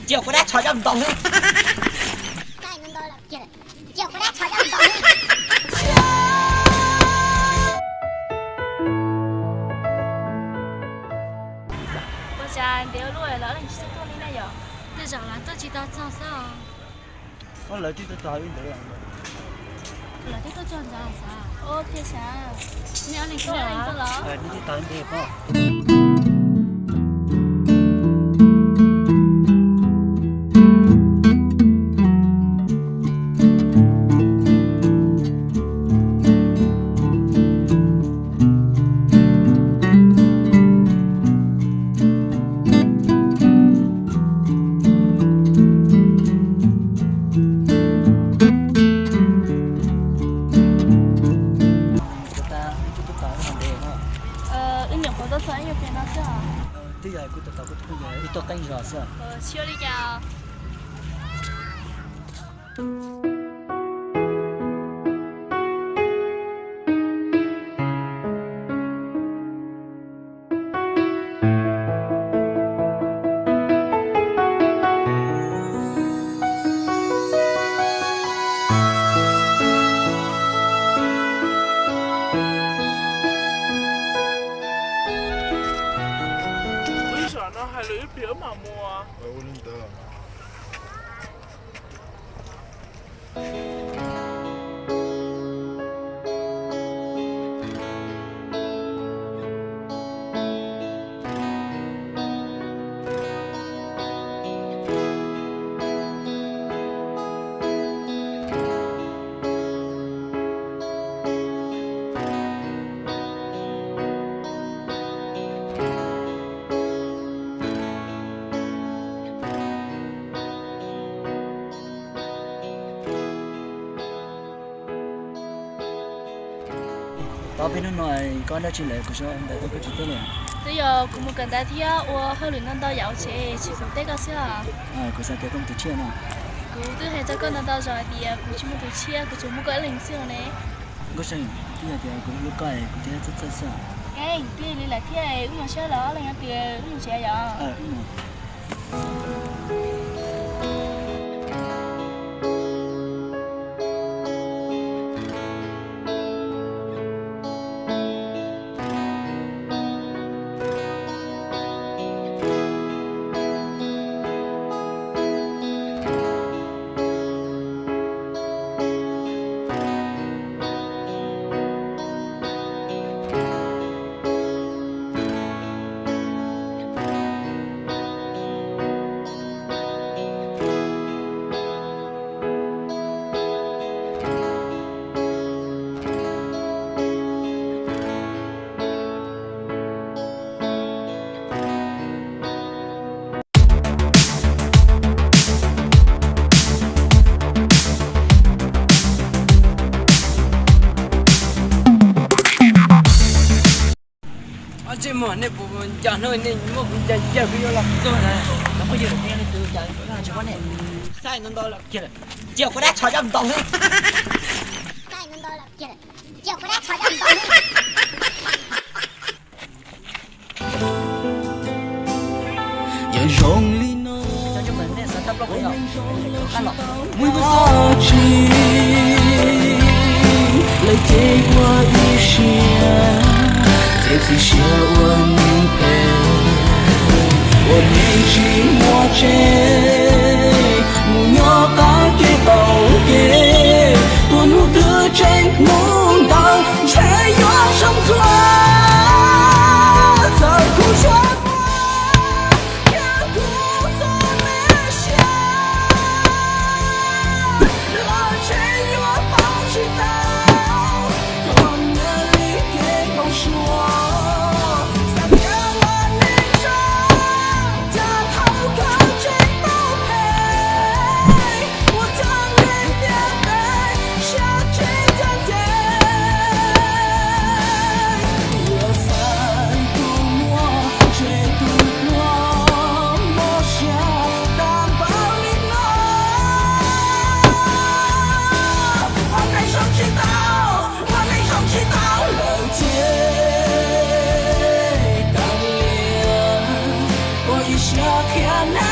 Cia kuv dab tsho coj mus ntaus. Ua cas ntev ua luaj lawv tsis tuaj li na yom? Tej zaum lawv tuaj tsis tau txog xwb os. Lawv twb tuaj txog li ntawd. Lawv twb tuaj txog ntawd xav. Ua thiaj xav. Nej ob leeg tuaj los? Nej twb tau ntev pob. Wb nyuam qhuav tuaj txog ib nyuag pliag no xwb os. Twb yog kuv tus tau kuv tus phooj ywg wb tuaj qeeb zos xwb. Tsis ua li cas. Wb zaum no hais lus ib pliag wb mam mus. Tau peb hnub no koj dab tsi lawm kuv sawv ntawd koj tsis teb li? Twb yog kuv mus kawm ntawv thiab ua hauj lwm ntau ntau yam ua tsev tsis pom teb koj xwb os. Kuv xav tias koj muaj tus tshiab no. Kuv twb hais rau koj ntau ntau zaus hais tias kuv tsis muaj tus tshiab, kuv tsuas muaj koj ib leeg xwb ne. Nkauj Seej, twb yog tias kuv hlub koj es kuv thiaj txhawj txhawj xwb. Keeb, twb li lawm thiab, wb mus saib los ob leeg no tias wb mus tsev yom. Ob tsi muag, nej puas nco hnub nej muab kuv nco nco kuv yuav los tuag na? Los phooj ywg, nej tus cas tsis muab nej saib no ntau lawm kiag lawm. Cia kuv dab tsho coj mus ntaus xwb. Yog zoo li no, nej xav tau plaub kuv los, kuv qab los. Mus ib txoj tsis lawv ces ua ib siab, ces txiv siab ua neeg phem, ua neeg tsis muaj tseeb, mus nyob qab kev qaum kev, tuaj hnub twg tseem hnub ntawd ntshe yuav zoo dua. Txawm kuv tsuas muaj thiab kuv txoj me siab, los ntshe yuav poob tsis tau. Tuaj nyob li kev npau suav, xav tias ua neeg zoo, cas thaum kawg tseem tau phem. Ua txoj neeg tiaj pem, siab tsis ncaj ncees. Yuav xaiv tus muaj, ntshe tus muaj mob siab tag npaum li no. Ua neeg zoo tsis tau, ua neeg zoo tsis tau lawm ces tag li. Ua ib siab qhia na.